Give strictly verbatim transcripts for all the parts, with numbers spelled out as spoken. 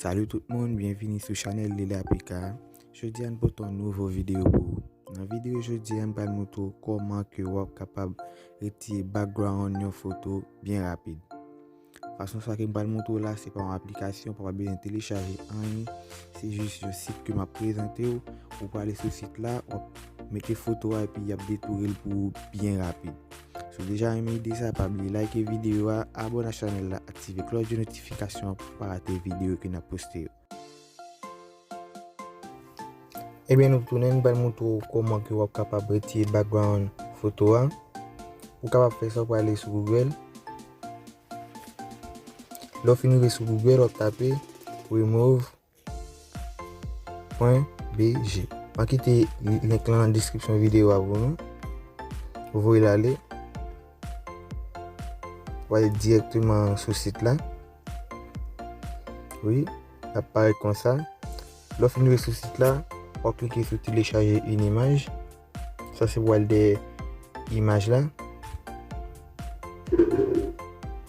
Salut tout moun, byenvini sou chanèl Lele A P K. Jodi a n pote yon nouvo videyo pou ou. Nan videyo jodi a, m pral montre w kòman ke w ap kapab retire background yon foto byen rapid. Fason sa ke m pral montre w la, se pa yon aplikasyon, ou pa bezwen telechaje anyen. Se jis yon sit ke m ap prezante w. Ou prale sou sit la, w ap mete foto a epi y ap detoure l pou ou byen rapid. Si w deja renmen ide sa, pa bliye like videyo a, abòne ak chanèl la, aktive klòch de notifikasyon an pou w pa rate videyo ke n ap poste yo. Ebyen, nou tounen, m pral montre w kòman ke w ap kapab retire background foto a. Ou kapab fè sa, w prale sou Google. Lè w fin rive sou Google, w ap tape remove pwen B G. Mwen kite link lan nan deskripsyon videyo a pou nou. Ou voye l ale. W ale dirèkteman sou sit la. Wi, l ap parèt konsa. Lè w fin rive sou sit la, w ap klike sou télécharger une image. Sa se pou al dèyè imaj la.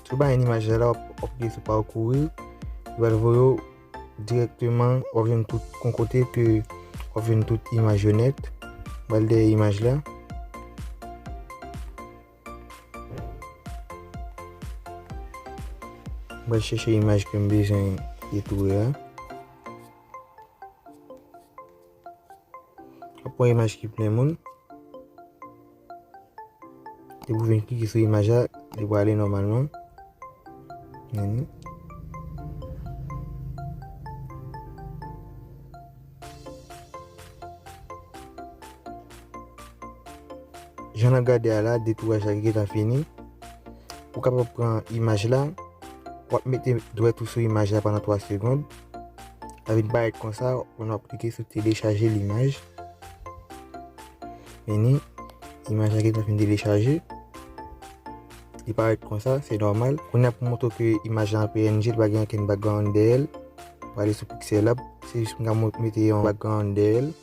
Si w pa jwenn imaj la, w ap, w ap klike sou parcourir. Li pral voye w dirèkteman, w ap jwenn tout yon kote ke w ap jwenn tout imaj yo nèt. W al dèyè imaj la. Mwen chèche imaj ke m bezwen detoure a. Mwen pran imaj ki plen moun. Depi w vin klike sou imaj la, li prale nòmalman. Mhm. Jan n ap gade a la, detouraj la gentan fini. Ou kapab pran imaj la, w ap mete dwèt ou sou imaj la pandan twa segonn. L ap vin parèt konsa, w ap klike sou télécharger l'image. Vini, imaj la gentan fin telechaje. Li parèt konsa, se nòmal. Kounye a pou montre ke imaj la an P N G, li pa gen okenn background dèyè l. Prale sou Pixel Lab, se jis pou m ka mete yon background dèyè l.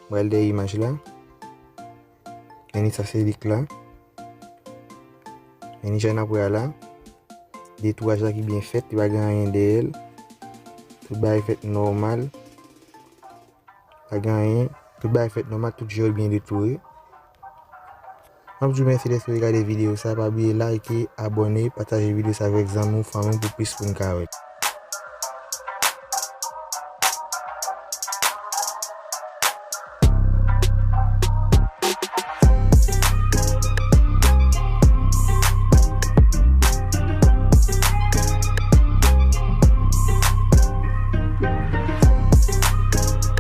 Mwen al dèyè imaj la. Vini sa se lik la. Vini jan n ap wè a la. Detouraj la ki byen fèt, li pa gen anyen dèyè l. Tout bagay fèt nòmal. Pa gen anyen. Tout bagay fèt nòmal, tout je yo byen detoure. M ap di w mèsi dèske w te gade videyo sa. Pa bliye like, abòne, pataje videyo sa avèk zanmi w, fanmi w pou plis moun ka wè l.